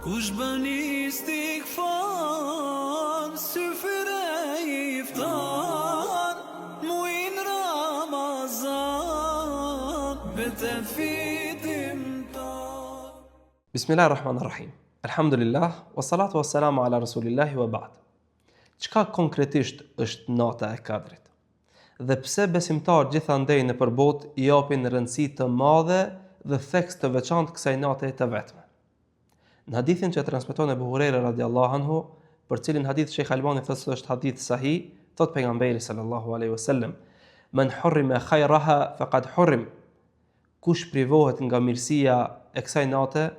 Kush bën istigfar, syfre iftar, mujin Ramazan, mbetet fitimtar. Bismillah ar-Rahman ar-Rahim. Alhamdulillah, wa salatu wa salamu ala Rasulillahi wa ba'd. Çka konkretisht është nata e Kadrit? Dhe pse besimtarët gjithandej nëpër botë i japin rëndësi të madhe dhe theks të veçantë kësaj nate të vetme? Në hadithin që e transmeton Ebu Hurejre radiallahu anhu, për cilin hadith Sheikh Albani thotë se është hadith sahih, thotë pejgamberi sallallahu alaihi wasallam, "Men hurrima khayraha faqad hurrim." Kush privohet nga mirësia e kësaj nate,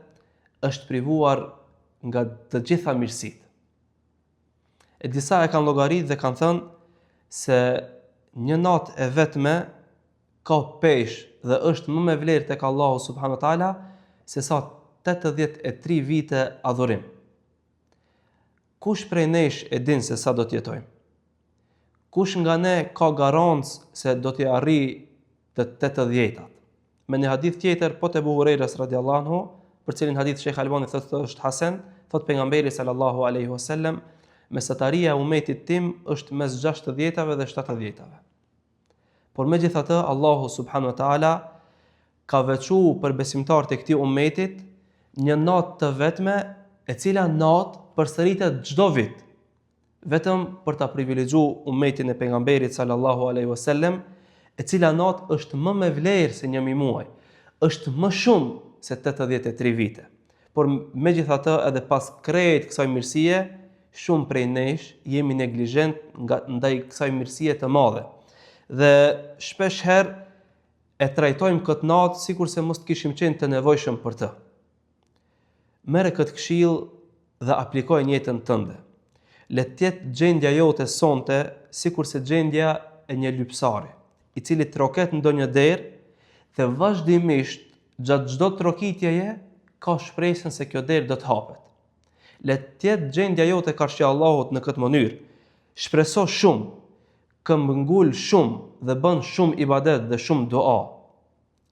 është privuar nga të gjitha mirësitë. E disa e kanë llogarit dhe kanë thënë se një natë e vetme ka peshë dhe është më me vlerë tek Allahu subhanahu wa taala se sa 83 vite adhurim. Kush prej nesh e din se sa do të jetojmë? Kush nga ne ka garancë se do t'i arrijë të tetëdhjetat? Me një hadith tjetër, po të Ebu Hurejrës radiallahu anhu, për cilin hadith Sheikh Albani thotë se është hasen, thotë pejgamberi sallallahu alaihi wasallam, mesataria e umetit tim është mes 60-tave dhe 70-tave. Por megjithatë Allahu subhanahu wa taala ka veçu për besimtarët e këtij umetit një natë të vetme, e cila natë përsëritet çdo vit. vetëm për ta privilegju umetin e pejgamberit sallallahu alaihi wasallam, e cila natë është më me vlerë se 1000 muaj, është më shumë se 83 vite. Por megjithatë edhe pas krejt kësaj mirësie, shumë prej nesh jemi neglizhent nga ndaj kësaj mirësie të madhe. Dhe shpesh herë e trajtojmë këtë natë sikurse mos të kishim qenë të nevojshëm për të. Merre këtë këshillë dhe aplikoje në jetën tënde. Le të jetë gjendja jote sonte sikurse gjendja e një lypsari, i cili troket në ndonjë derë dhe vazhdimisht gjatë çdo trokitjeje ka shpresën se kjo derë do të hapet. Le të jetë gjendja jote karshi Allahut në këtë mënyrë. Shpreso shumë, këmbëngul shumë dhe bën shumë ibadet dhe shumë dua.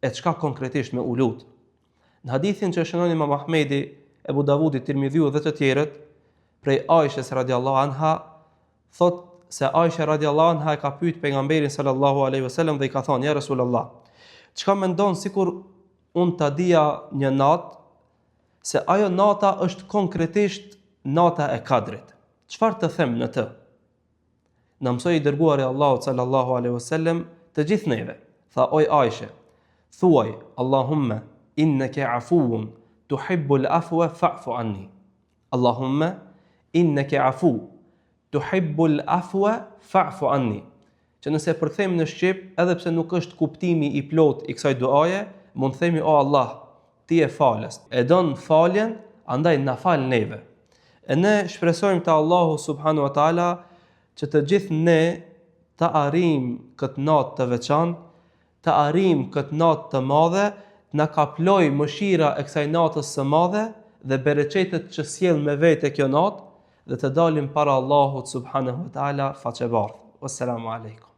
E çka konkretisht me u lut? Në hadithin që e shënon Imam Ahmedi, Ebu Davudi, Tirmidhiu dhe të tjerët, prej Aishes radiallahu anha, thot se Aisha radiallahu anha e ka pyet pejgamberin sallallahu alaihi wasallam dhe i ka thonë: "Ja Resulullah, çka mendon sikur unë ta dija një natë se ajo nata është konkretisht nata e Kadrit. Çfarë të them në të?" Na mësoi i dërguari i Allahut sallallahu alaihi wasallam të gjithë neve. Tha oj Aishe, thuaj Allahumma innaka afuwun tuhibbul afwa fa'fu anni. Allahumma innaka afu tuhibbul afwa fa'fu anni. Që nëse e përkthejmë në shqip, edhe pse nuk është kuptimi i plotë i kësaj duaje, mund të themi o Allah, ti je falës, e don faljen, andaj na fal neve. E ne shpresojmë te Allahu subhanahu wa taala që të gjithë ne ta arrijmë këtë natë të veçantë, ta arrijmë këtë natë të madhe, të na kaplojë mëshira e kësaj natës së madhe dhe bereqetet që sjell me vete kjo natë dhe të dalim para Allahut subhanahu wa taala faqebardhë. Wassalamu alaikum.